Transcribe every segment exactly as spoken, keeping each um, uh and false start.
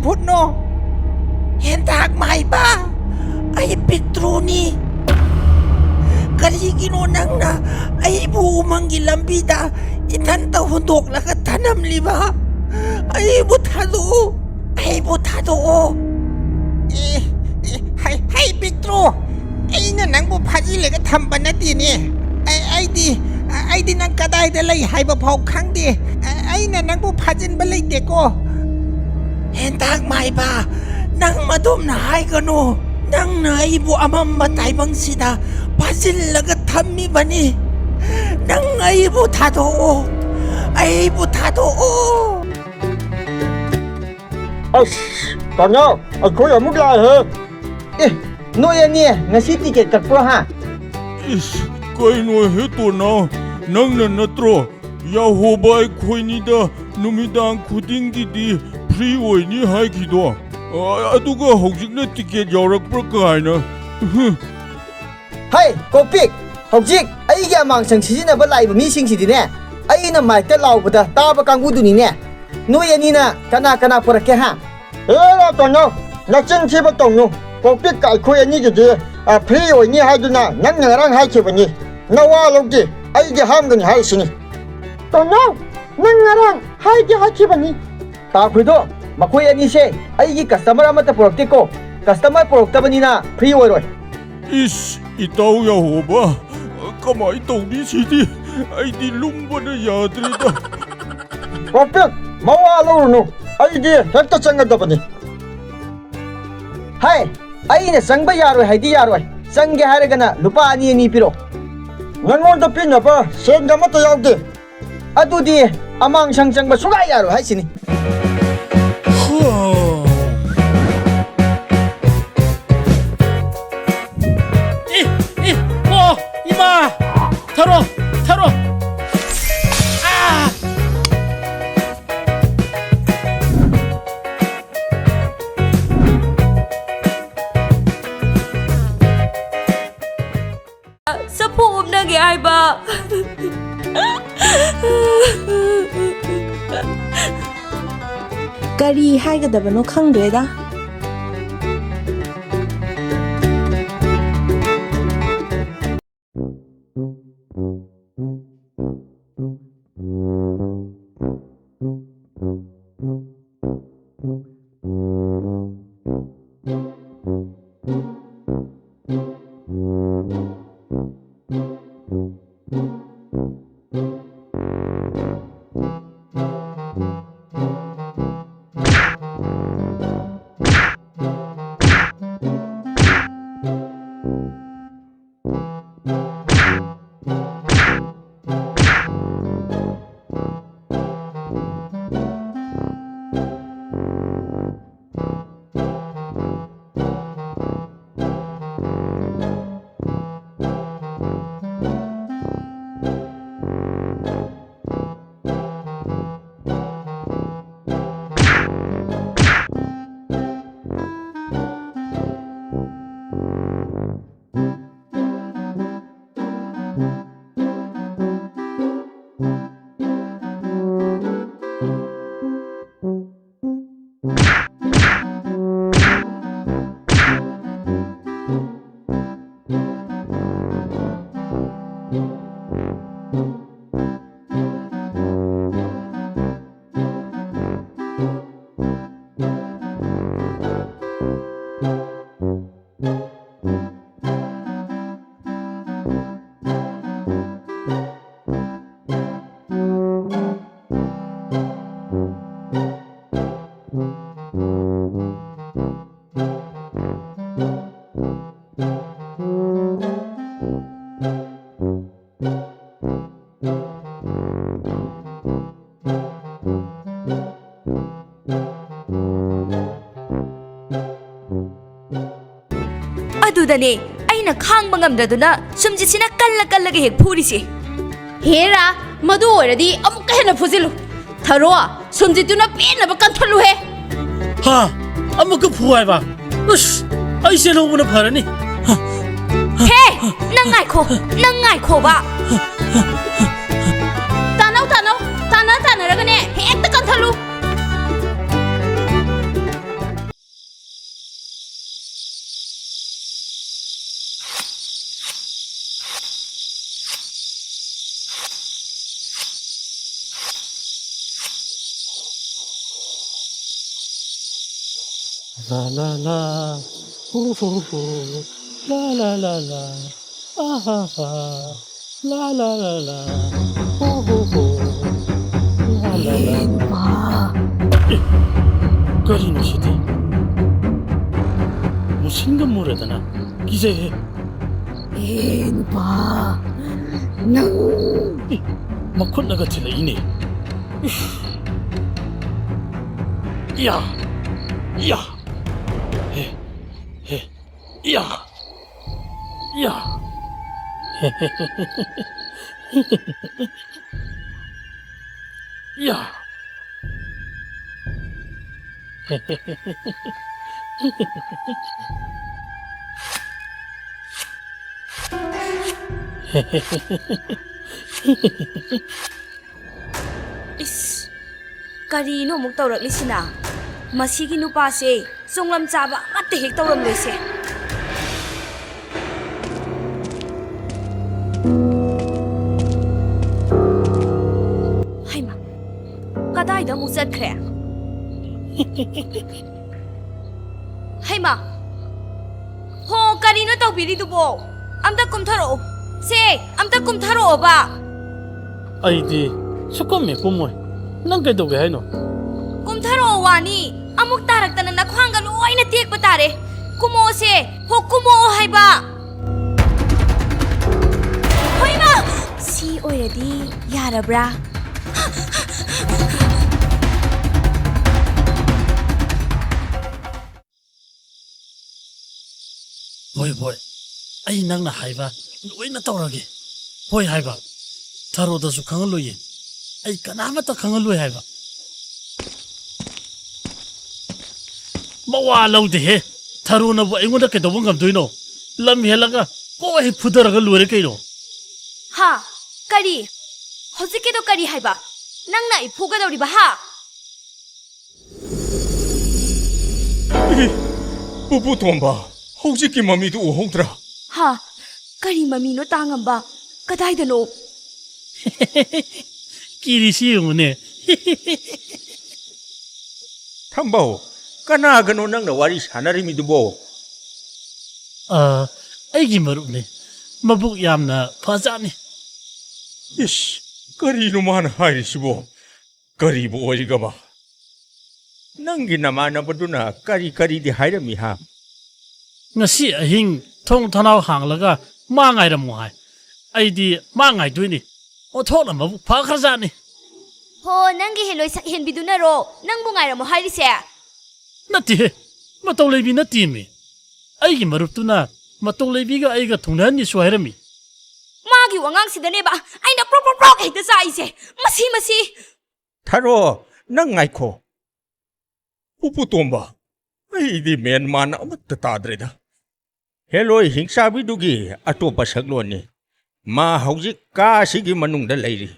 ꯐꯨꯠꯅꯣ꯫ ꯍꯦꯟꯇꯥꯛ ꯃꯥꯏꯕ, ꯑꯩ ꯄꯤꯛꯇ꯭ꯔꯨꯅꯤ꯫ ꯀꯔꯤꯒꯤꯅꯣ ꯅꯪꯅ ꯑꯩꯕꯨ ꯎꯃꯪꯒꯤ ꯂꯝꯕꯤꯗ ꯏꯊꯟꯇ ꯍꯨꯟꯗꯣꯛꯂꯒ ꯊꯅꯝꯂꯤꯕ? ꯑꯩꯕꯨ ꯊꯥꯗꯣꯛꯎ, ꯑꯩꯕꯨ ꯊꯥꯗꯣꯛꯑꯣ꯫ ꯑꯦ, ꯑꯦ, ꯍꯩ, ꯍꯩ, ꯄꯤꯛꯇ꯭ꯔꯨ, ꯑꯩꯅ ꯅꯪꯕꯨ ꯐꯥꯖꯤꯜꯂꯒ ꯊꯝꯕ ꯅꯠꯇꯦꯅꯦ꯫ ꯑꯩ, ꯑꯩꯗꯤ, ꯑꯩꯗꯤ ꯅꯪ ꯀꯗꯥꯏꯗ ꯂꯩ ꯍꯥꯏꯕ ꯐꯥꯎ ꯈꯪꯗꯦ꯫ ꯑꯩꯅ ꯅꯪꯕꯨ ꯐꯥꯖꯤꯟꯕ ꯂꯩꯇꯦꯀꯣ꯫ ꯍꯦꯟꯇꯥꯛ ꯃꯥꯏꯕ, ꯅꯪ ꯃꯗꯨꯝꯅ ꯍꯥꯏꯒꯅꯨ꯫ ꯅꯪꯅ ꯑꯩꯕꯨ ꯑꯃꯝꯕ ꯇꯥꯏꯕꯪꯁꯤꯗ ꯐꯥꯖꯤꯜꯂꯒ ꯊꯝꯃꯤꯕꯅꯤ꯫ ꯅꯪ ꯑꯩꯕꯨ ꯊꯥꯗꯣꯛꯑꯣ, ꯑꯩꯕꯨ ꯊꯥꯗꯣꯛꯑꯣ꯫ ꯑꯁ, ꯇꯥꯃꯣ, ꯑꯩꯈꯣꯏ ꯑꯃꯨꯛ ꯂꯥꯛꯑꯦꯍꯦ꯫ ꯑꯦ, ꯅꯣꯏ ꯑꯅꯤ ꯉꯁꯤ ꯇꯤꯀꯦꯠ ꯀꯛꯄ꯭ꯔꯣ, ꯍꯥ? ꯏꯁ, ꯀꯩꯅꯣꯍꯦ ꯇꯣꯅꯥꯎ, ꯅꯪꯅ ꯅꯠꯇ꯭ꯔꯣ ꯌꯥꯍꯣꯕ ꯑꯩꯈꯣꯏꯅꯤꯗ ꯅꯨꯃꯤꯗꯥꯡ ꯈꯨꯗꯤꯡꯒꯤꯗꯤ ꯐ꯭ꯔꯤ ꯑꯣꯏꯅꯤ ꯍꯥꯏꯈꯤꯗꯣ? ꯑ-, ꯑꯗꯨꯒ ꯍꯧꯖꯤꯛꯅ ꯇꯤꯀꯦꯠ ꯌꯥꯎꯔꯛꯄ꯭ꯔꯥ ꯀꯥꯏꯅ꯫ ꯎꯍꯨꯝ꯫ ꯍꯩ, ꯀꯣꯛꯄꯤꯛ! ꯍꯧꯖꯤꯛ ꯑꯩꯒꯤ ꯑꯃꯥꯡꯁꯪ ꯁꯤꯖꯤꯟꯅꯕ ꯂꯥꯛꯏꯕ ꯃꯤꯁꯤꯡꯁꯤꯗꯤꯅꯦ, ꯑꯩꯅ ꯃꯥꯏꯛꯇ ꯂꯥꯎꯕꯗ ꯇꯥꯕ ꯀꯥꯡꯕꯨꯗꯨꯅꯤꯅꯦ꯫ ꯅꯣꯏ ꯑꯅꯤꯅ ꯀꯅꯥ ꯀꯅꯥ ꯄꯨꯔꯛꯀꯦ, ꯍꯥ? ꯍꯦꯔꯥ ꯇꯣꯅꯥꯎ, ꯅꯆꯤꯟ ꯊꯤꯕ ꯇꯧꯅꯨ꯫ ꯀꯣꯛꯄꯤꯛꯀ ꯑꯩꯈꯣꯏ ꯑꯅꯤꯒꯤꯗꯤ, ꯑ, ꯐ꯭ꯔꯤ ꯑꯣꯏꯅꯤ ꯍꯥꯏꯗꯨꯅ ꯅꯪꯅ ꯉꯔꯥꯡ ꯍꯥꯏꯈꯤꯕꯅꯤ꯫ ꯅꯋꯥ ꯂꯧꯗꯦ, ꯑꯩꯗꯤ ꯍꯥꯝꯒꯅꯤ ꯍꯥꯏꯔꯤꯁꯤꯅꯤ꯫ ꯇꯣꯅꯥꯎ, ꯅꯪ ꯉꯔꯥꯡ ꯍꯥꯏꯒꯦ ꯍꯥꯏꯈꯤꯕꯅꯤ꯫ ꯇꯥꯈꯨꯏꯗꯣ, ꯃꯈꯣꯏ ꯑꯅꯤꯁꯦ ꯑꯩꯒꯤ ꯀꯁꯇꯃꯔ ꯑꯃꯠꯇ ꯄꯨꯔꯛꯇꯦꯀꯣ꯫ ꯀꯁꯇꯃꯔ ꯄꯨꯔꯛꯇꯕꯅꯤꯅ ꯐ꯭ꯔꯤ ꯑꯣꯏꯔꯣꯏ꯫ ꯏꯁ, ꯏꯇꯥꯎ ꯌꯥꯍꯣꯕ, ꯀꯃꯥꯏ ꯇꯧꯅꯤ ꯁꯤꯗꯤ? ꯑꯩꯗꯤ ꯂꯨꯝꯕꯅ ꯌꯥꯗ꯭ꯔꯦꯗ꯫ ꯄ꯭ꯔꯣꯐꯦꯠ, ꯃꯋꯥ ꯂꯧꯔꯨꯅꯨ, ꯑꯩꯗꯤ ꯍꯦꯛꯇ ꯆꯪꯒꯗꯕꯅꯤ꯫ ꯍꯥꯏ, ꯑꯩꯅ ꯆꯪꯕ ꯌꯥꯔꯣꯏ ꯍꯥꯏꯗꯤ ꯌꯥꯔꯣꯏ, ꯆꯪꯒꯦ ꯍꯥꯏꯔꯒꯅ ꯂꯨꯄꯥ ꯑꯅꯤ ꯑꯅꯤ ꯄꯤꯔꯣ꯫ ꯅꯪꯉꯣꯟꯗ ꯄꯤꯅꯕ ꯁꯦꯟꯒ ꯑꯃꯠꯇ ꯌꯥꯎꯗꯦ꯫ ꯑꯗꯨꯗꯤ ꯑꯃꯥꯡꯁꯪ ꯆꯪꯕ ꯁꯨꯡꯌꯥ ꯌꯥꯔꯣꯏ ꯍꯥꯏꯁꯤꯅꯤ꯫ ꯑꯦ, ꯑꯦ, ꯑꯣ, ꯏꯃꯥ! ꯊꯔꯣ, ꯊꯔꯣ! ꯑꯥ! ꯆꯐꯨ ꯎꯞꯅꯒꯦ ꯍꯥꯏꯕ꯫ ꯀꯔꯤ ꯍꯥꯏꯒꯗꯕꯅꯣ ꯈꯪꯗ꯭ꯔꯦꯗ꯫ ꯑꯗꯨꯗꯅꯦ ꯑꯩꯅ ꯈꯥꯡꯕ ꯉꯝꯗꯗꯨꯅ ꯁꯨꯝꯖꯤꯠꯁꯤꯅ ꯀꯜꯂ ꯀꯜꯂꯒ ꯍꯦꯛ ꯐꯨꯔꯤꯁꯦ꯫ ꯍꯦꯔꯥ, ꯃꯗꯨ ꯑꯣꯏꯔꯗꯤ ꯑꯃꯨꯛꯀ ꯍꯦꯟꯅ ꯐꯨꯖꯤꯜꯂꯨ꯫ ꯊꯔꯣ, ꯁꯨꯝꯖꯤꯠꯇꯨꯅ ꯄꯦꯟꯅꯕ ꯀꯟꯊꯠꯂꯨꯍꯦ꯫ ꯍꯥ? ꯑꯃꯨꯛꯀ ꯐꯨ ꯍꯥꯏꯕ? ꯑꯁ, ꯑꯩ ꯆꯦꯜꯍꯧꯕꯅ ꯐꯔꯅꯤ꯫ ꯍꯦ! ꯅꯪ ꯉꯥꯏꯈꯣ, ꯅꯪ ꯉꯥꯏꯈꯣꯕ꯫ ꯇꯥꯅꯧ, ꯇꯥꯅꯧ, ꯇꯥꯅ ꯇꯥꯅꯔꯒꯅꯦ ꯍꯦꯛꯇ ꯀꯟꯊꯠꯂꯨ꯫ La la la, hu hu hu, la la la la, ah ha ha, la la la la, hu hu hu, la la la. ꯀꯔꯤꯅꯣ ꯁꯤꯗꯤ? ꯃꯨꯁꯤꯟꯒ ꯃꯨꯔꯗꯅ ꯀꯤꯖꯩꯍꯦ꯫ ꯑꯦ, ꯅꯨꯄꯥ, ꯅꯪ ꯃꯈꯨꯠꯅꯒ ꯊꯤꯜꯂꯛꯏꯅꯦ꯫ ꯏꯁ! ꯏꯌꯥ! ꯏꯌꯥ! ꯍꯦ! ꯍꯦ! ꯏꯌꯥ! ꯏꯌꯥ! ꯍꯦ! ꯍꯦ! ꯍꯦ! ꯍꯦ! ꯏꯌꯥ! ꯏꯁ, ꯀꯔꯤꯅꯣ ꯑꯃꯨꯛ ꯇꯧꯔꯛꯂꯤꯁꯤꯅ? ꯃꯁꯤꯒꯤ ꯅꯨꯄꯥꯁꯦ ꯆꯣꯡꯂꯝ ꯆꯥꯕ ꯑꯃꯠꯇ ꯍꯦꯛ ꯇꯧꯔꯝꯂꯣꯏꯁꯦ꯫ ꯍꯩꯃꯥ, ꯀꯗꯥꯏꯗ ꯑꯃꯨꯛ ꯆꯠꯈ꯭ꯔꯦ? ꯍꯩꯃꯥ! ꯍꯣ, ꯀꯔꯤꯅꯣ ꯇꯧꯕꯤꯔꯤꯗꯨꯕꯣ? ꯑꯝꯇ ꯀꯨꯝꯊꯔꯛꯑꯣ꯫ ꯁꯦ, ꯑꯝꯇ ꯀꯨꯝꯊꯔꯛꯑꯣꯕ꯫ ꯑꯩꯗꯤ ꯁꯨꯛꯀꯨꯝ ꯍꯦꯛ ꯀꯨꯝꯃꯣꯏ꯫ ꯅꯪ ꯀꯩꯗꯧꯒꯦ ꯍꯥꯏꯅꯣ? ꯀꯨꯝꯊꯔꯛꯑꯣ ꯋꯥꯅꯤ꯫ ꯑꯃꯨꯛ ꯇꯥꯔꯛꯇꯅ ꯅꯈ꯭ꯋꯥꯡꯒ ꯂꯣꯏꯅ ꯇꯦꯛꯄ ꯇꯥꯔꯦ꯫ ꯀꯨꯝꯃꯛꯑꯣꯁꯦ꯫ ꯍꯣ, ꯀꯨꯝꯃꯛꯑꯣ ꯍꯥꯏꯕ꯫ ꯍꯣꯏꯃꯥ! ꯁꯤ ꯑꯣꯏꯔꯗꯤ ꯌꯥꯔꯕ꯭ꯔꯥ? ꯍꯣꯏ, ꯍꯣꯏ, ꯑꯩ ꯅꯪꯅ ꯍꯥꯏꯕ ꯂꯣꯏꯅ ꯇꯧꯔꯒꯦ꯫ ꯍꯣꯏ ꯍꯥꯏꯕ꯫ ꯊꯔꯣꯗꯁꯨ ꯈꯪꯍꯜꯂꯣꯏꯌꯦ꯫ ꯑꯩ ꯀꯅꯥꯃꯠꯇ ꯈꯪꯍꯜꯂꯣꯏ ꯍꯥꯏꯕ꯫ ꯃꯋꯥ ꯂꯧꯗꯦꯍꯦ꯫ ꯊꯔꯣꯅꯕꯨ ꯑꯩꯉꯣꯟꯗ ꯀꯩꯗꯧꯕ ꯉꯝꯗꯣꯏꯅꯣ? ꯂꯝ ꯍꯦꯜꯂꯒ ꯀꯣꯛ ꯍꯦꯛ ꯐꯨꯊꯔꯒ ꯂꯣꯏꯔꯦ ꯀꯩꯅꯣ꯫ ꯍꯥ? ꯀꯔꯤ? ꯍꯧꯖꯤꯛꯀꯤꯗꯣ ꯀꯔꯤ ꯍꯥꯏꯕ? ꯅꯪꯅ ꯑꯩ ꯐꯨꯒꯗꯧꯔꯤꯕ, ꯍꯥ? ꯑꯦ, ꯄꯨꯄꯨ ꯇꯣꯝꯕ, ꯍꯧꯖꯤꯛꯀꯤ ꯃꯃꯤꯗꯨ ꯎꯍꯧꯗ꯭ꯔꯥ? ꯍꯥ? ꯀꯔꯤ ꯃꯃꯤꯅꯣ, ꯇꯥꯉꯝꯕ? ꯀꯗꯥꯏꯗꯅꯣ? ꯀꯤꯔꯤꯁꯤ ꯌꯦꯡꯉꯨꯅꯦ꯫ ꯊꯝꯕꯧ, ꯀꯅꯥꯒꯅꯣ ꯅꯪꯅ ꯋꯥꯔꯤ ꯁꯥꯟꯅꯔꯤꯃꯤꯗꯨꯕꯣ? ꯑ, ꯑꯩꯒꯤ ꯃꯔꯨꯞꯅꯤ꯫ ꯃꯕꯨꯛ ꯌꯥꯝꯅ ꯐꯖꯥꯠꯅꯤ꯫ ꯏꯁ, ꯀꯔꯤꯅꯣ ꯃꯥꯅ ꯍꯥꯏꯔꯤꯁꯤꯕꯣ? ꯀꯔꯤꯕꯨ ꯑꯣꯏꯔꯤꯒꯕ? ꯅꯪꯒꯤ ꯅꯃꯥꯟꯅꯕꯗꯨꯅ ꯀꯔꯤ ꯀꯔꯤꯗꯤ ꯍꯥꯏꯔꯝꯃꯤ ꯍꯥ? ꯉꯁꯤ ꯑꯍꯤꯡ ꯊꯣꯡ ꯊꯣꯡꯅꯥꯎ ꯍꯥꯡꯂꯒ ꯃꯥ ꯉꯥꯏꯔꯝꯃꯨ ꯍꯥꯏ꯫ ꯑꯩꯗꯤ ꯃꯥ ꯉꯥꯏꯗꯣꯏꯅꯤ꯫ ꯑꯣꯟꯊꯣꯛꯅ ꯃꯕꯨꯛ ꯐꯈ꯭ꯔꯖꯥꯠꯅꯤ꯫ ꯍꯣ, ꯅꯪꯒꯤ ꯍꯦꯂꯣꯏ ꯁꯛ ꯍꯦꯟꯕꯤꯗꯨꯅꯔꯣ ꯅꯪꯕꯨ ꯉꯥꯏꯔꯝꯃꯣ ꯍꯥꯏꯔꯤꯁꯦ? ꯅꯠꯇꯦꯍꯦ, ꯃꯇꯧ ꯂꯩꯕꯤ ꯅꯠꯇꯦꯃꯤ꯫ ꯑꯩꯒꯤ ꯃꯔꯨꯞꯇꯨꯅ ꯃꯇꯧ ꯂꯩꯕꯤꯒ ꯑꯩꯒ ꯊꯨꯡꯅꯍꯟꯅꯤꯁꯨ ꯍꯥꯏꯔꯝꯃꯤ꯫ ꯃꯥꯒꯤ ꯋꯥꯉꯥꯡꯁꯤꯗꯅꯦꯕ ꯑꯩꯅ ꯄ꯭ꯔꯣꯛ ꯄ꯭ꯔꯣꯛ ꯄ꯭ꯔꯣꯛ ꯍꯦꯛꯇ ꯆꯥꯛꯏꯁꯦ꯫ ꯃꯁꯤ, ꯃꯁꯤ꯫ ꯊꯥꯔꯣ, ꯅꯪ ꯉꯥꯏꯈꯣ꯫ ꯄꯨꯄꯨ ꯇꯣꯝꯕ, ꯑꯩꯗꯤ ꯃꯦꯟ ꯃꯥꯟ ꯑꯃꯠꯇ ꯇꯥꯗ꯭ꯔꯦꯗ꯫ ꯍꯦꯂꯣꯏ ꯍꯤꯡꯆꯥꯕꯤꯗꯨꯒꯤ ꯑꯇꯣꯞꯄ ꯁꯛꯂꯣꯟꯅꯤ꯫ ꯃꯥ ꯍꯧꯖꯤꯛ ꯀꯥ ꯑꯁꯤꯒꯤ ꯃꯅꯨꯡꯗ ꯂꯩꯔꯤ꯫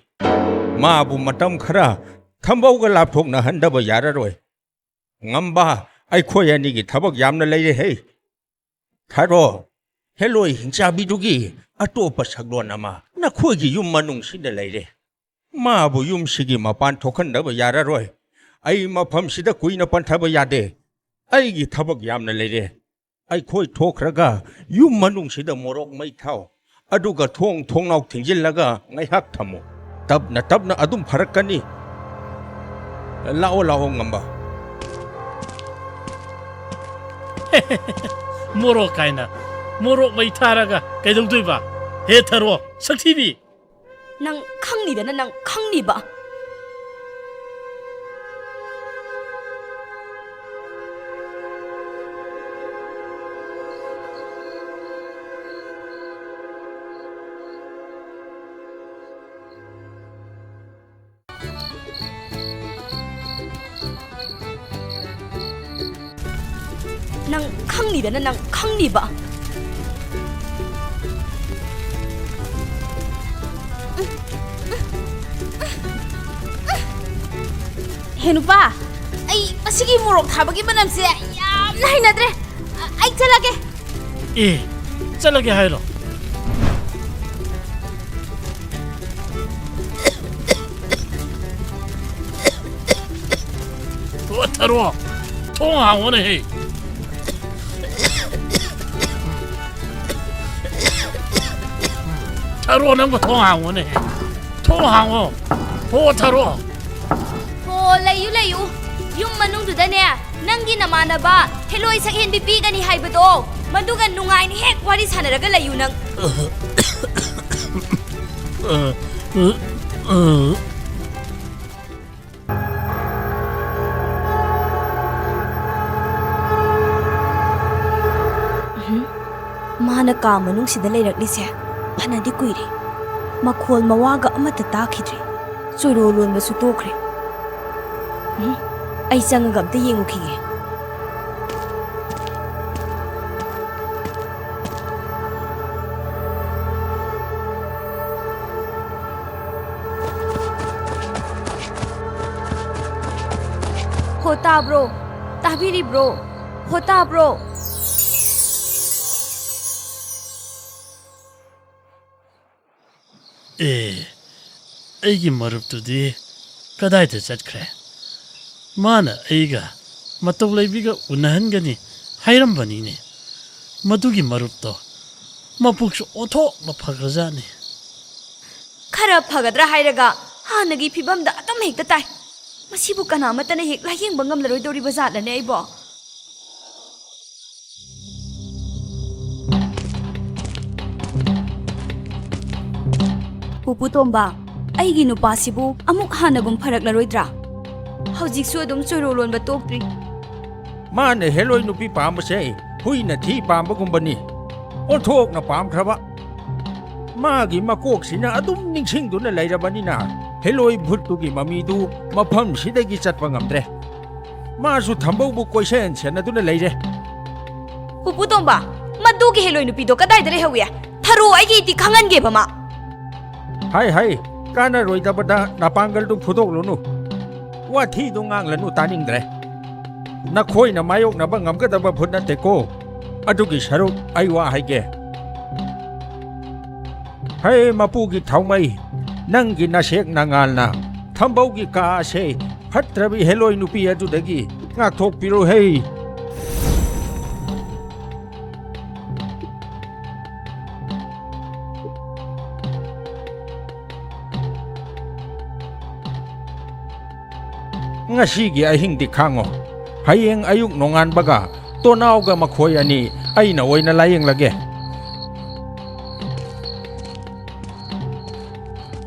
ꯃꯥꯕꯨ ꯃꯇꯝ ꯈꯔ ꯊꯝꯕꯧꯒ ꯂꯥꯞꯊꯣꯛꯅꯍꯟꯗꯕ ꯌꯥꯔꯔꯣꯏ꯫ ꯉꯝꯕ, ꯑꯩꯈꯣꯏ ꯑꯅꯤꯒꯤ ꯊꯕꯛ ꯌꯥꯝꯅ ꯂꯩꯔꯦ ꯍꯦ꯫ ꯊꯥꯔꯣ, ꯍꯦꯂꯣꯏ ꯍꯤꯡꯆꯥꯕꯤꯗꯨꯒꯤ ꯑꯇꯣꯞꯄ ꯁꯛꯂꯣꯟ ꯑꯃ ꯅꯈꯣꯏꯒꯤ ꯌꯨꯝ ꯃꯅꯨꯡꯁꯤꯗ ꯂꯩꯔꯦ꯫ ꯃꯥꯕꯨ ꯌꯨꯝꯁꯤꯒꯤ ꯃꯄꯥꯟ ꯊꯣꯛꯍꯟꯗꯕ ꯌꯥꯔꯔꯣꯏ꯫ ꯑꯩ ꯃꯐꯝꯁꯤꯗ ꯀꯨꯏꯅ ꯄꯟꯊꯕ ꯌꯥꯗꯦ꯫ ꯑꯩꯒꯤ ꯊꯕꯛ ꯌꯥꯝꯅ ꯂꯩꯔꯦ꯫ ꯑꯩꯈꯣꯏ ꯊꯣꯛꯈ꯭ꯔꯒ ꯌꯨꯝ ꯃꯅꯨꯡꯁꯤꯗ ꯃꯣꯔꯣꯛ ꯃꯩ ꯊꯥꯎ꯫ ꯑꯗꯨꯒ ꯊꯣꯡ ꯊꯣꯡꯅꯥꯎ ꯊꯤꯡꯖꯤꯜꯂꯒ ꯉꯥꯏꯍꯥꯛ ꯊꯝꯃꯨ꯫ ꯇꯞꯅ ꯇꯞꯅ ꯑꯗꯨꯝ ꯐꯔꯛꯀꯅꯤ꯫ ꯂꯥꯛꯑꯣ, ꯂꯥꯛꯑꯣ, ꯉꯝꯕ꯫ ꯃꯣꯔꯣꯛ ꯀꯥꯏꯅ꯫ ꯃꯣꯔꯣꯛ ꯃꯩ ꯊꯥꯔꯒ ꯀꯩꯗꯧꯗꯣꯏꯕ? ꯍꯦ ꯊꯔꯣ, ꯁꯛꯊꯤꯕꯤ! ꯅꯪ ꯈꯪꯅꯤꯗꯅ, ꯅꯪ ꯈꯪꯅꯤꯕ꯫ ꯅꯪ ꯈꯪꯅꯤꯗꯅ, ꯅꯪ ꯈꯪꯅꯤꯕ꯫ ꯍꯦ ꯅꯨꯄꯥ, ꯑꯩ ꯃꯁꯤꯒꯤ ꯃꯣꯔꯣꯛ ꯊꯥꯕꯒꯤ ꯃꯅꯝꯁꯦ ꯌꯥꯝꯅ ꯍꯩꯅꯗ꯭ꯔꯦ꯫ ꯑ-, ꯑꯩ ꯆꯠꯂꯒꯦ꯫ ꯑꯦ, ꯆꯠꯂꯒꯦ ꯍꯥꯏꯔꯣ? ꯑꯣ, ꯊꯔꯣ꯫ ꯊꯣꯡ ꯍꯥꯡꯉꯣꯅꯦꯍꯦ꯫ ꯊꯔꯣ, ꯅꯪꯕꯨ ꯊꯣꯡ ꯍꯥꯡꯉꯣꯅꯦꯍꯦ꯫ ꯊꯣꯡ ꯍꯥꯡꯉꯣ꯫ ꯍꯣ, ꯊꯔꯣ꯫ ꯍꯣ, ꯂꯩꯌꯨ, ꯂꯩꯌꯨ꯫ ꯌꯨꯝ ꯃꯅꯨꯡꯗꯨꯗꯅꯦ, ꯅꯪꯒꯤ ꯅꯃꯥꯟꯅꯕ ꯍꯦꯂꯣꯏ ꯁꯛꯍꯦꯟꯕꯤ ꯄꯤꯒꯅꯤ ꯍꯥꯏꯕꯗꯣ, ꯃꯗꯨꯒ ꯅꯨꯡꯉꯥꯏꯅ ꯍꯦꯛ ꯋꯥꯔꯤ ꯁꯥꯟꯅꯔꯒ ꯂꯩꯌꯨ ꯅꯪ꯫ ꯎꯝ, ꯃꯥꯅ ꯀꯥ ꯃꯅꯨꯡꯁꯤꯗ ꯂꯩꯔꯛꯂꯤꯁꯦ ꯐꯅꯗꯤ ꯀꯨꯏꯔꯦ꯫ ꯃꯈꯣꯜ ꯃꯋꯥꯒ ꯑꯃꯠꯇ ꯇꯥꯈꯤꯗ꯭ꯔꯦ꯫ ꯆꯣꯏꯔꯣ ꯂꯣꯟꯕꯁꯨ ꯇꯣꯛꯈ꯭ꯔꯦ꯫ ꯎꯝ, ꯑꯩ ꯆꯪꯉꯒ ꯑꯝꯇ ꯌꯦꯡꯉꯨꯈꯤꯒꯦ꯫ ꯍꯣ, ꯇꯥꯕ꯭ꯔꯣ? ꯇꯥꯕꯤꯔꯤꯕ꯭ꯔꯣ? ꯍꯣ, ꯇꯥꯕ꯭ꯔꯣ? ꯑꯦ, ꯑꯩꯒꯤ ꯃꯔꯨꯞꯇꯨꯗꯤ ꯀꯗꯥꯏꯗ ꯆꯠꯈ꯭ꯔꯦ? ꯃꯥꯅ ꯑꯩꯒ ꯃꯇꯧ ꯂꯩꯕꯤꯒ ꯎꯅꯍꯟꯒꯅꯤ ꯍꯥꯏꯔꯝꯕꯅꯤꯅꯦ꯫ ꯃꯗꯨꯒꯤ ꯃꯔꯨꯞꯇꯣ ꯃꯄꯨꯛꯁꯨ ꯑꯣꯟꯊꯣꯛꯅ ꯐꯈ꯭ꯔꯖꯥꯠꯅꯤ꯫ ꯈꯔ ꯐꯒꯗ꯭ꯔꯥ ꯍꯥꯏꯔꯒ ꯍꯥꯟꯅꯒꯤ ꯐꯤꯕꯝꯗ ꯑꯗꯨꯝ ꯍꯦꯛꯇ ꯇꯥꯏ꯫ ꯃꯁꯤꯕꯨ ꯀꯅꯥꯃꯠꯇꯅ ꯍꯦꯛ ꯂꯥꯌꯦꯡꯕ ꯉꯝꯂꯔꯣꯏꯗꯧꯔꯤꯕ ꯖꯥꯠꯂꯅꯦ ꯑꯩꯕꯣ? ꯄꯨꯄꯨ ꯇꯣꯝꯕ, ꯑꯩꯒꯤ ꯅꯨꯄꯥꯁꯤꯕꯨ ꯑꯃꯨꯛ ꯍꯥꯟꯅꯒꯨꯝ ꯐꯔꯛꯂꯔꯣꯏꯗ꯭ꯔꯥ? ꯍꯧꯖꯤꯛꯁꯨ ꯑꯗꯨꯝ ꯆꯣꯏꯔꯣ ꯂꯣꯟꯕ ꯇꯣꯛꯇ꯭ꯔꯤ꯫ ꯃꯥꯅ ꯍꯦꯂꯣꯏ ꯅꯨꯄꯤ ꯄꯥꯝꯕꯁꯦ ꯍꯨꯏꯅ ꯊꯤ ꯄꯥꯝꯕꯒꯨꯝꯕꯅꯤ꯫ ꯑꯣꯟꯊꯣꯛꯅ ꯄꯥꯝꯈ꯭ꯔꯕ꯫ ꯃꯥꯒꯤ ꯃꯀꯣꯛꯁꯤꯅ ꯑꯗꯨꯝ ꯅꯤꯡꯁꯤꯡꯗꯨꯅ ꯂꯩꯔꯕꯅꯤꯅ ꯍꯦꯂꯣꯏ ꯚꯨꯠꯇꯨꯒꯤ ꯃꯃꯤꯗꯨ ꯃꯐꯝꯁꯤꯗꯒꯤ ꯆꯠꯄ ꯉꯝꯗ꯭ꯔꯦ꯫ ꯃꯥꯁꯨ ꯊꯝꯕꯧꯕꯨ ꯀꯣꯏꯁꯦꯟ ꯁꯦꯟꯅꯗꯨꯅ ꯂꯩꯔꯦ꯫ ꯄꯨꯄꯨ ꯇꯣꯝꯕ, ꯃꯗꯨꯒꯤ ꯍꯦꯂꯣꯏ ꯅꯨꯄꯤꯗꯣ ꯀꯗꯥꯏꯗ ꯂꯩꯍꯧꯏ? ꯊꯔꯣ, ꯑꯩꯒꯤ ꯏꯇꯤ ꯈꯪꯍꯟꯒꯦꯕ ꯃꯥ꯫ ꯍꯥꯏ ꯍꯥꯏ, ꯀꯥꯟꯅꯔꯣꯏꯗꯕꯗ ꯅꯄꯥꯡꯒꯜꯗꯨ ꯐꯨꯗꯣꯛꯂꯨꯅꯨ꯫ ꯋꯥꯊꯤꯗꯨ ꯉꯥꯡꯂꯅꯨ, ꯇꯥꯅꯤꯡꯗ꯭ꯔꯦ꯫ ꯅꯈꯣꯏꯅ ꯃꯥꯌꯣꯛꯅꯕ ꯉꯝꯒꯗꯕ ꯚꯨꯠ ꯅꯠꯇꯦꯀꯣ꯫ ꯑꯗꯨꯒꯤ ꯁꯔꯨꯛ ꯑꯩ ꯋꯥ ꯍꯥꯏꯒꯦ꯫ ꯍꯦ ꯃꯄꯨꯒꯤ ꯊꯥꯎꯃꯩ, ꯅꯪꯒꯤ ꯅꯁꯦꯛ ꯅꯉꯥꯜꯅ ꯊꯝꯕꯧꯒꯤ ꯀꯥ ꯑꯁꯦ ꯐꯠꯇ꯭ꯔꯕꯤ ꯍꯦꯂꯣꯏ ꯅꯨꯄꯤ ꯑꯗꯨꯗꯒꯤ ꯉꯥꯛꯊꯣꯛꯄꯤꯔꯣ ꯍꯩ꯫ ꯉꯁꯤꯒꯤ ꯑꯍꯤꯡꯗꯤ ꯈꯥꯡꯉꯣ꯫ ꯍꯌꯦꯡ ꯑꯌꯨꯛ ꯅꯣꯡꯉꯥꯟꯕꯒ ꯇꯣꯅꯥꯎꯒ ꯃꯈꯣꯏ ꯑꯅꯤ ꯑꯩꯅ ꯑꯣꯏꯅ ꯂꯥꯌꯦꯡꯂꯒꯦ꯫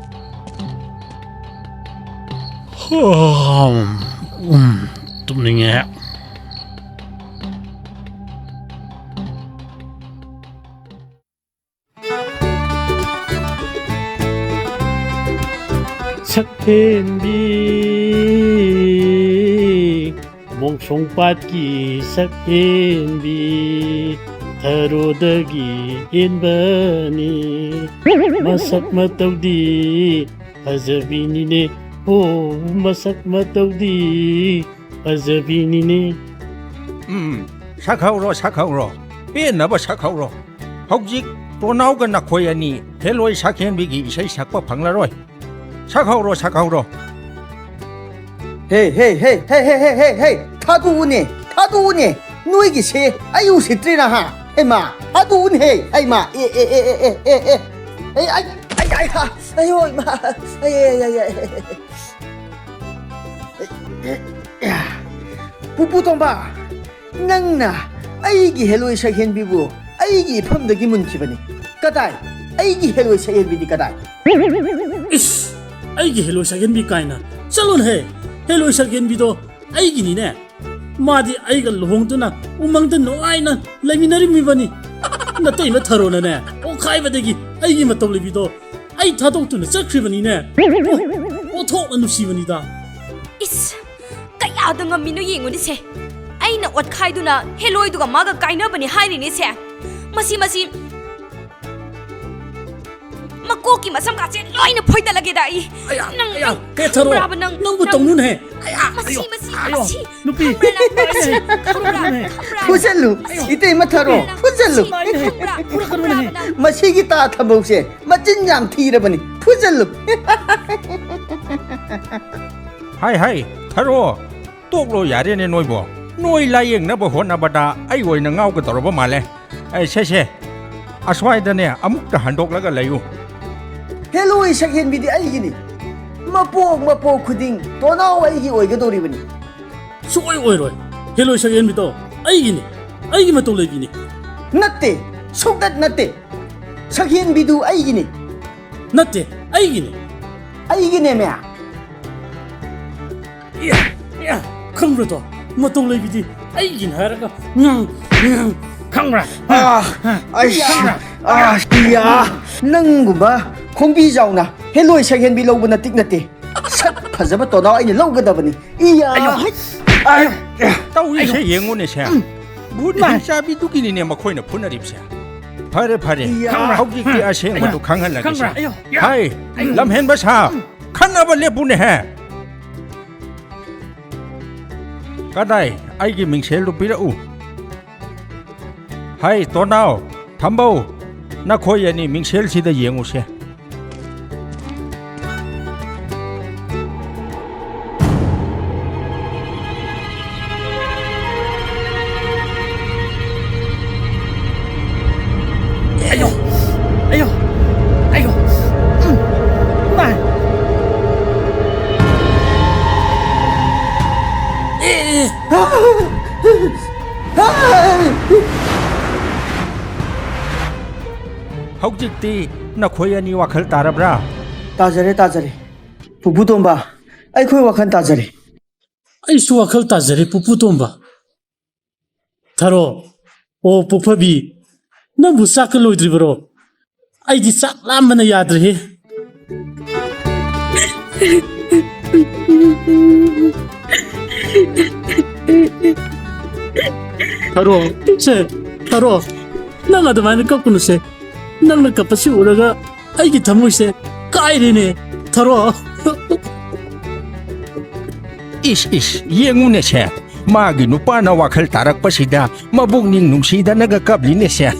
ꯎꯝ, ꯇꯨꯝꯅꯤꯡꯉꯦ꯫ ꯁꯛꯍꯦꯟꯕꯤ, ꯃꯣꯡꯁꯣꯡ ꯄꯥꯠꯀꯤ ꯁꯛꯍꯦꯟꯕꯤ, ꯊꯔꯣꯗꯒꯤ ꯍꯦꯟꯕꯅꯤ꯫ ꯃꯁꯛ ꯃꯇꯧꯗꯤ ꯐꯖꯕꯤꯅꯤꯅꯦ, ꯍꯣ, ꯃꯁꯛ ꯃꯇꯧꯗꯤ ꯐꯖꯕꯤꯅꯤꯅꯦ꯫ ꯎꯝ, ꯁꯛꯍꯧꯔꯣ, ꯁꯛꯍꯧꯔꯣ, ꯄꯦꯟꯅꯕ ꯁꯛꯍꯧꯔꯣ꯫ ꯍꯧꯖꯤꯛ ꯇꯣꯅꯥꯎꯒ ꯅꯈꯣꯏ ꯑꯅꯤ ꯍꯦꯂꯣꯏ ꯁꯛꯍꯦꯟꯕꯤꯒꯤ ꯏꯁꯩ ꯁꯛꯄ ꯐꯪꯂꯔꯣꯏ꯫ ꯁꯛꯍꯧꯔꯣ, ꯁꯛꯍꯧꯔꯣ꯫ ꯍꯦ, ꯍꯦ, ꯍꯦ, ꯍꯦ, ꯊꯥꯗꯣꯛꯎꯅꯦ, ꯊꯥꯗꯣꯛꯎꯅꯦ꯫ ꯅꯣꯏꯒꯤꯁꯦ ꯑꯩ ꯎꯁꯤꯠꯇ꯭ꯔꯤꯔꯥ, ꯍꯥ? ꯍꯩꯃꯥ, ꯊꯥꯗꯣꯛꯎꯅꯦ, ꯍꯩꯃꯥ, ꯑꯦ, ꯑꯦ, ꯑꯦ, ꯑꯦ, ꯑꯦ, ꯑꯦ, ꯑꯦ, ꯑꯩ, ꯑꯩ, ꯑꯩ, ꯑꯩ, ꯍꯥ, ꯑꯌꯣ, ꯏꯃꯥ, ꯑꯩ, ꯑꯩ, ꯑꯩ, ꯑꯩ, ꯑꯩ, ꯑꯩ꯫ ꯄꯨꯄꯨ ꯇꯣꯝꯕ, ꯅꯪꯅ ꯑꯩꯒꯤ ꯍꯦꯂꯣꯏ ꯁꯛꯍꯦꯟꯕꯤꯕꯨ ꯑꯩꯒꯤ ꯏꯐꯝꯗꯒꯤ ꯃꯨꯟꯈꯤꯕꯅꯤ꯫ ꯀꯗꯥꯏ? ꯑꯩꯒꯤ ꯍꯦꯂꯣꯏ ꯁꯛꯍꯦꯟꯕꯤꯗꯤ ꯀꯗꯥꯏ? ꯏꯁ! ꯑꯩꯒꯤ ꯍꯦꯂꯣꯏ ꯁꯛꯍꯦꯟꯕꯤ ꯀꯥꯏꯅ? ꯆꯠꯂꯣꯅꯍꯦ! ꯍꯦꯂꯣꯏ ꯁꯛꯍꯦꯟꯕꯤꯗꯣ ꯑꯩꯒꯤꯅꯤꯅꯦ꯫ ꯃꯥꯗꯤ ꯑꯩꯒ ꯂꯨꯍꯣꯡꯗꯨꯅ ꯎꯃꯪꯗ ꯅꯨꯡꯉꯥꯏꯅ ꯂꯩꯃꯤꯟꯅꯔꯝꯃꯤꯕꯅꯤ꯫ ꯅꯇꯩꯃ ꯊꯔꯣꯅꯅꯦ, ꯑꯣꯛꯈꯥꯏꯕꯗꯒꯤ ꯑꯩꯒꯤ ꯃꯇꯧ ꯂꯩꯕꯤꯗꯣ ꯑꯩ ꯊꯥꯗꯣꯛꯇꯨꯅ ꯆꯠꯈ꯭ꯔꯤꯕꯅꯤꯅꯦ꯫ ꯑꯣ, ꯑꯣꯟꯊꯣꯛꯅ ꯅꯨꯡꯁꯤꯕꯅꯤꯗ꯫ ꯏꯁ! ꯀꯌꯥꯗ ꯉꯝꯃꯤꯅꯣ ꯌꯦꯡꯉꯨꯅꯦꯁꯦ꯫ ꯑꯩꯅ ꯑꯣꯠꯈꯥꯏꯗꯨꯅ ꯍꯦꯂꯣꯏꯗꯨꯒ ꯃꯥꯒ ꯀꯥꯏꯅꯕꯅꯤ ꯍꯥꯏꯔꯤꯅꯦꯁꯦ꯫ ꯃꯁꯤ, ꯃꯁꯤ, ꯃꯀꯣꯛꯀꯤ ꯃꯁꯝ ꯀꯥꯁꯦ ꯂꯣꯏꯅ ꯐꯣꯏꯗꯠꯂꯒꯦꯗ ꯑꯩ꯫ ꯑꯌꯥ, ꯅꯪ, ꯑꯌꯥ, ꯅꯪ ꯍꯦ ꯊꯔꯣ, ꯈꯪꯕ꯭ꯔꯥꯕ ꯅꯪ? ꯅꯪꯕꯨ ꯅꯪ ꯇꯧꯅꯨꯅꯦ꯫ ꯑꯌꯥ, ꯃꯁꯤ, ꯑꯌꯣ, ꯃꯁꯤ, ꯑꯌꯣ, ꯃꯁꯤ, ꯅꯨꯄꯤ꯫ ꯈꯪꯕ꯭ꯔꯥ ꯅꯪ? ꯃꯁꯤ, ꯈꯪꯕ꯭ꯔꯥ? ꯐꯨꯖꯜꯂꯨ, ꯈꯪꯕ꯭ꯔꯥ? ꯏꯇꯩꯃ ꯊꯔꯣ, ꯈꯪꯕ꯭ꯔꯥ ꯅꯪ? ꯐꯨꯖꯜꯂꯨ꯫ ꯃꯁꯤ, ꯈꯪꯕ꯭ꯔꯥ? ꯐꯨꯔꯛꯀꯅꯨꯅꯦ꯫ ꯈꯪꯕ꯭ꯔꯥꯕ ꯅꯪ? ꯃꯁꯤꯒꯤ ꯇꯥ ꯊꯝꯕꯧꯁꯦ ꯃꯆꯤꯟ ꯌꯥꯝ ꯊꯤꯔꯕꯅꯤ꯫ ꯐꯨꯖꯜꯂꯨ꯫ ꯍꯥꯏ, ꯍꯥꯏ, ꯊꯔꯣ꯫ ꯇꯣꯛꯂꯣ ꯌꯥꯔꯦꯅꯦ ꯅꯣꯏꯕꯣ꯫ ꯅꯣꯏ ꯂꯥꯌꯦꯡꯅꯕ ꯍꯣꯠꯅꯕꯗ ꯑꯩ ꯑꯣꯏꯅ ꯉꯥꯎꯒꯗꯧꯔꯕ ꯃꯥꯜꯂꯦ꯫ ꯑꯩ ꯁꯦ ꯁꯦ, ꯑꯁ꯭ꯋꯥꯏꯗꯅꯦ ꯑꯃꯨꯛꯇ ꯍꯟꯗꯣꯛꯂꯒ ꯂꯩꯌꯨ꯫ ꯍꯦꯂꯣꯏ ꯁꯛꯍꯦꯟꯕꯤꯗꯤ ꯑꯩꯒꯤꯅꯤ꯫ ꯃꯄꯣꯛ ꯃꯄꯣꯛ ꯈꯨꯗꯤꯡ ꯇꯣꯅꯥꯎ ꯑꯩꯒꯤ ꯑꯣꯏꯒꯗꯧꯔꯤꯕꯅꯤ꯫ ꯁꯨꯛꯑꯣꯏ ꯑꯣꯏꯔꯣꯏ꯫ ꯍꯦꯂꯣꯏ ꯁꯛꯍꯦꯟꯕꯤꯗꯣ ꯑꯩꯒꯤꯅꯤ꯫ ꯑꯩꯒꯤ ꯃꯇꯧ ꯂꯩꯕꯤꯅꯤ꯫ ꯅꯠꯇꯦ, ꯁꯨꯛꯅꯠ ꯅꯠꯇꯦ꯫ ꯁꯛꯍꯦꯟꯕꯤꯗꯨ ꯑꯩꯒꯤꯅꯤ꯫ ꯅꯠꯇꯦ, ꯑꯩꯒꯤꯅꯤ꯫ ꯑꯩꯒꯤꯅꯦꯃꯦ꯫ ꯏꯌꯥ, ꯏꯌꯥ, ꯈꯪꯕ꯭ꯔꯗꯣ? ꯃꯇꯧ ꯂꯩꯕꯤꯗꯤ ꯑꯩꯒꯤꯅꯤ ꯍꯥꯏꯔꯒ ꯉꯥꯡ, ꯉꯥꯡ, ꯈꯪꯕ꯭ꯔꯥ? ꯑꯥ, ꯑꯩ, ꯈꯪꯕ꯭ꯔꯥ? ꯑꯥ, ꯏꯌꯥ꯫ ꯅꯪꯒꯨꯝꯕ ꯈꯣꯡꯕꯤ ꯆꯥꯎꯅ ꯍꯦꯂꯣꯏ ꯁꯛꯍꯦꯟꯕꯤ ꯂꯧꯕ ꯅꯇꯤꯛ ꯅꯠꯇꯦ꯫ ꯁꯛ ꯐꯖꯕ ꯇꯣꯅꯥꯎ ꯑꯩꯅ ꯂꯧꯒꯗꯕꯅꯤ꯫ ꯏꯌꯥ꯫ ꯑꯌꯣ꯫ ꯑꯌꯣ꯫ ꯇꯧꯔꯤꯁꯦ ꯑꯌꯣ꯫ ꯌꯦꯡꯉꯨꯅꯦꯁꯦ꯫ ꯎꯝ꯫ ꯚꯨꯠ ꯃꯥ꯫ ꯍꯤꯡꯆꯥꯕꯤꯗꯨꯒꯤꯅꯤꯅꯦ ꯃꯈꯣꯏꯅ ꯐꯨꯅꯔꯤꯕꯁꯦ꯫ ꯐꯔꯦ, ꯐꯔꯦ꯫ ꯏꯌꯥ꯫ ꯍꯧꯖꯤꯛꯇꯤ ꯑꯁꯦꯡꯕꯗꯨ ꯈꯪꯍꯜꯂꯒꯦꯁꯦ꯫ ꯈꯪꯕ꯭ꯔꯥ? ꯑꯌꯣ꯫ ꯍꯥꯏ, ꯂꯝꯍꯦꯟꯕ ꯁꯥ, ꯈꯟꯅꯕ ꯂꯦꯞꯄꯨꯅꯦꯍꯦ꯫ ꯀꯗꯥꯏ? ꯑꯩꯒꯤ ꯃꯤꯡꯁꯦꯜꯗꯨ ꯄꯤꯔꯛꯎ꯫ ꯍꯥꯏ, ꯇꯣꯅꯥꯎ, ꯊꯝꯕꯧ, ꯅꯈꯣꯏ ꯑꯅꯤ ꯃꯤꯡꯁꯦꯜꯁꯤꯗ ꯌꯦꯡꯉꯨꯁꯦ꯫ ꯑꯌꯣ! ꯑꯌꯣ! ꯑꯌꯣ! ꯎꯝ! ꯅꯥꯏ! ꯑꯦ! ꯍꯧꯖꯤꯛꯇꯤ ꯅꯈꯣꯏ ꯑꯅꯤ ꯋꯥꯈꯜ ꯇꯥꯔꯕ꯭ꯔꯥ? ꯇꯥꯖꯔꯦ, ꯇꯥꯖꯔꯦ꯫ ꯄꯨꯄꯨ ꯇꯣꯝꯕ, ꯑꯩꯈꯣꯏ ꯋꯥꯈꯜ ꯇꯥꯖꯔꯦ꯫ ꯑꯩꯁꯨ ꯋꯥꯈꯜ ꯇꯥꯖꯔꯦ, ꯄꯨꯄꯨ ꯇꯣꯝꯕ꯫ ꯊꯔꯣ, ꯑꯣ ꯄꯨꯛꯐꯕꯤ, ꯅꯪꯕꯨ ꯆꯥꯛꯀ ꯂꯣꯏꯗ꯭ꯔꯤꯕꯔꯣ? ꯑꯩꯗꯤ ꯆꯥꯛ ꯂꯥꯝꯕꯅ ꯌꯥꯗ꯭ꯔꯦꯍꯦ꯫ ꯊꯔꯣ, ꯁꯦ, ꯊꯔꯣ, ꯅꯪ ꯑꯗꯨꯃꯥꯏꯅ ꯀꯞꯀꯅꯨꯁꯦ꯫ ꯅꯪꯅ ꯀꯞꯄꯁꯤ ꯎꯔꯒ ꯑꯩꯒꯤ ꯊꯃꯣꯏꯁꯦ ꯀꯥꯏꯔꯦꯅꯦ, ꯊꯔꯣ꯫ ꯏꯁ, ꯏꯁ, ꯌꯦꯡꯉꯨꯅꯦꯁꯦ, ꯃꯥꯒꯤ ꯅꯨꯄꯥꯅ ꯋꯥꯈꯜ ꯇꯥꯔꯛꯄꯁꯤꯗ ꯃꯕꯨꯛꯅꯤꯡ ꯅꯨꯡꯁꯤꯗꯅꯒ ꯀꯞꯂꯤꯅꯦꯁꯦ꯫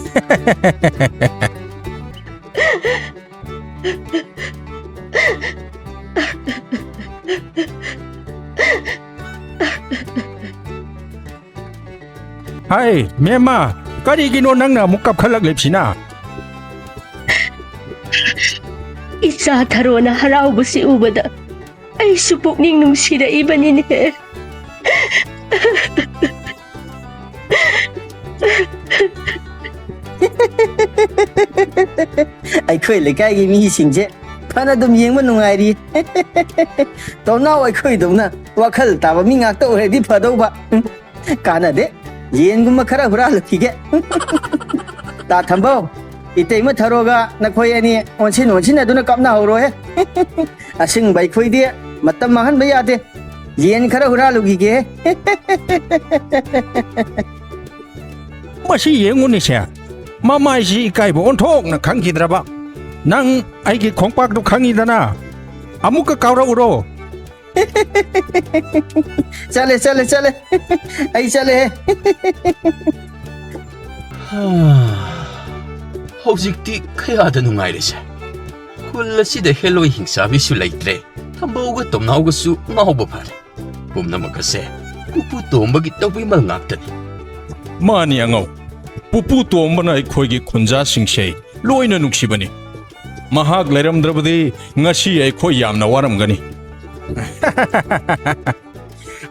ꯍꯥꯏ, ꯃꯦꯝꯃ, ꯀꯔꯤꯒꯤꯅꯣ ꯅꯪꯅ ꯑꯃꯨꯛ ꯀꯞꯈꯠꯂꯛꯂꯤꯕꯁꯤꯅ? ꯏꯆꯥ ꯊꯔꯣꯅ ꯍꯔꯥꯎꯕꯁꯤ ꯎꯕꯗ ꯑꯩꯁꯨ ꯄꯨꯛꯅꯤꯡ ꯅꯨꯡꯁꯤꯔꯛꯏꯕꯅꯤꯅꯦ꯫ ꯑꯩꯈꯣꯏ ꯂꯩꯀꯥꯏꯒꯤ ꯃꯤꯁꯤꯡꯁꯦ ꯐꯅ ꯑꯗꯨꯝ ꯌꯦꯡꯕ ꯅꯨꯡꯉꯥꯏꯔꯤ꯫ ꯇꯣꯝꯅꯥꯎ ꯑꯩꯈꯣꯏꯗꯧꯅ ꯋꯥꯈꯜ ꯇꯥꯕ ꯃꯤ ꯉꯥꯛꯇ ꯑꯣꯏꯔꯗꯤ ꯐꯗꯧꯕ꯫ ꯀꯥꯟꯅꯗꯦ꯫ ꯌꯦꯟꯒꯨꯝꯕ ꯈꯔ ꯍꯨꯔꯥꯜꯂꯨꯈꯤꯒꯦ꯫ ꯇꯥ ꯊꯝꯕꯧ, ꯏꯇꯩꯃ ꯊꯔꯣꯒ ꯅꯈꯣꯏ ꯑꯅꯤ ꯑꯣꯟꯁꯤꯟ ꯑꯣꯟꯁꯤꯟꯅꯗꯨꯅ ꯀꯞꯅꯍꯧꯔꯣꯍꯦ꯫ ꯑꯁꯤꯡꯕ ꯑꯩꯈꯣꯏꯗꯤ ꯃꯇꯝ ꯃꯥꯡꯍꯟꯕ ꯌꯥꯗꯦ꯫ ꯌꯦꯟ ꯈꯔ ꯍꯨꯔꯥꯜꯂꯨꯈꯤꯒꯦ꯫ ꯃꯁꯤ ꯌꯦꯡꯉꯨꯅꯦꯁꯦ, ꯃꯃꯥꯏꯁꯤ ꯏꯀꯥꯏꯕ ꯑꯣꯟꯊꯣꯛꯅ ꯈꯪꯈꯤꯗ꯭ꯔꯕ꯫ ꯅꯪ ꯑꯩꯒꯤ ꯈꯣꯡꯄꯥꯛꯇꯨ ꯈꯪꯉꯤꯗꯅ, ꯑꯃꯨꯛꯀ ꯀꯥꯎꯔꯛꯎꯔꯣ? ꯆꯠꯂꯦ, ꯆꯠꯂꯦ, ꯆꯠꯂꯦ꯫ ꯑꯩ ꯆꯠꯂꯦꯍꯦ꯫ ꯍꯧꯖꯤꯛꯇꯤ ꯀꯌꯥꯗ ꯅꯨꯡꯉꯥꯏꯔꯦꯁꯦ꯫ ꯈꯨꯜ ꯑꯁꯤꯗ ꯍꯦꯂꯣꯏ ꯍꯤꯡꯆꯥꯕꯤꯁꯨ ꯂꯩꯇ꯭ꯔꯦ, ꯊꯝꯕꯧꯒ ꯇꯣꯝꯅꯥꯎꯒꯁꯨ ꯉꯥꯎꯕ ꯐꯔꯦ꯫ ꯄꯨꯝꯅꯃꯛ ꯑꯁꯦ ꯄꯨꯄꯨ ꯇꯣꯝꯕꯒꯤ ꯇꯧꯕꯤꯃꯜ ꯉꯥꯛꯇꯅꯤ꯫ ꯃꯥꯅꯤ ꯑꯉꯧ, ꯄꯨꯄꯨ ꯇꯣꯝꯕꯅ ꯑꯩꯈꯣꯏꯒꯤ ꯈꯨꯟꯖꯥꯁꯤꯡꯁꯦ ꯂꯣꯏꯅ ꯅꯨꯡꯁꯤꯕꯅꯤ꯫ ꯃꯍꯥꯛ ꯂꯩꯔꯝꯗ꯭ꯔꯕꯗꯤ ꯉꯁꯤ ꯑꯩꯈꯣꯏ ꯌꯥꯝꯅ ꯋꯥꯔꯝꯒꯅꯤ꯫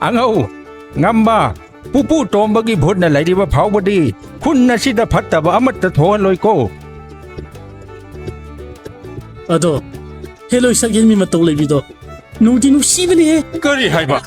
ꯑꯉꯧ, ꯉꯝꯕ, ꯄꯨꯄꯨ ꯇꯣꯝꯕꯒꯤ ꯚꯨꯠꯅ ꯂꯩꯔꯤꯕ ꯐꯥꯎꯕꯗꯤ ꯈꯨꯟ ꯑꯁꯤꯗ ꯐꯠꯇꯕ ꯑꯃꯠꯇ ꯊꯣꯛꯍꯜꯂꯣꯏꯀꯣ꯫ ꯑꯗꯣ ꯍꯦꯂꯣꯏ ꯁꯛꯍꯦꯟꯕꯤ ꯃꯇꯧ ꯂꯩꯕꯤꯗꯣ ꯅꯨꯡꯗꯤ ꯅꯨꯡꯁꯤꯕꯅꯦꯍꯦ꯫ ꯀꯔꯤ ꯍꯥꯏꯕ?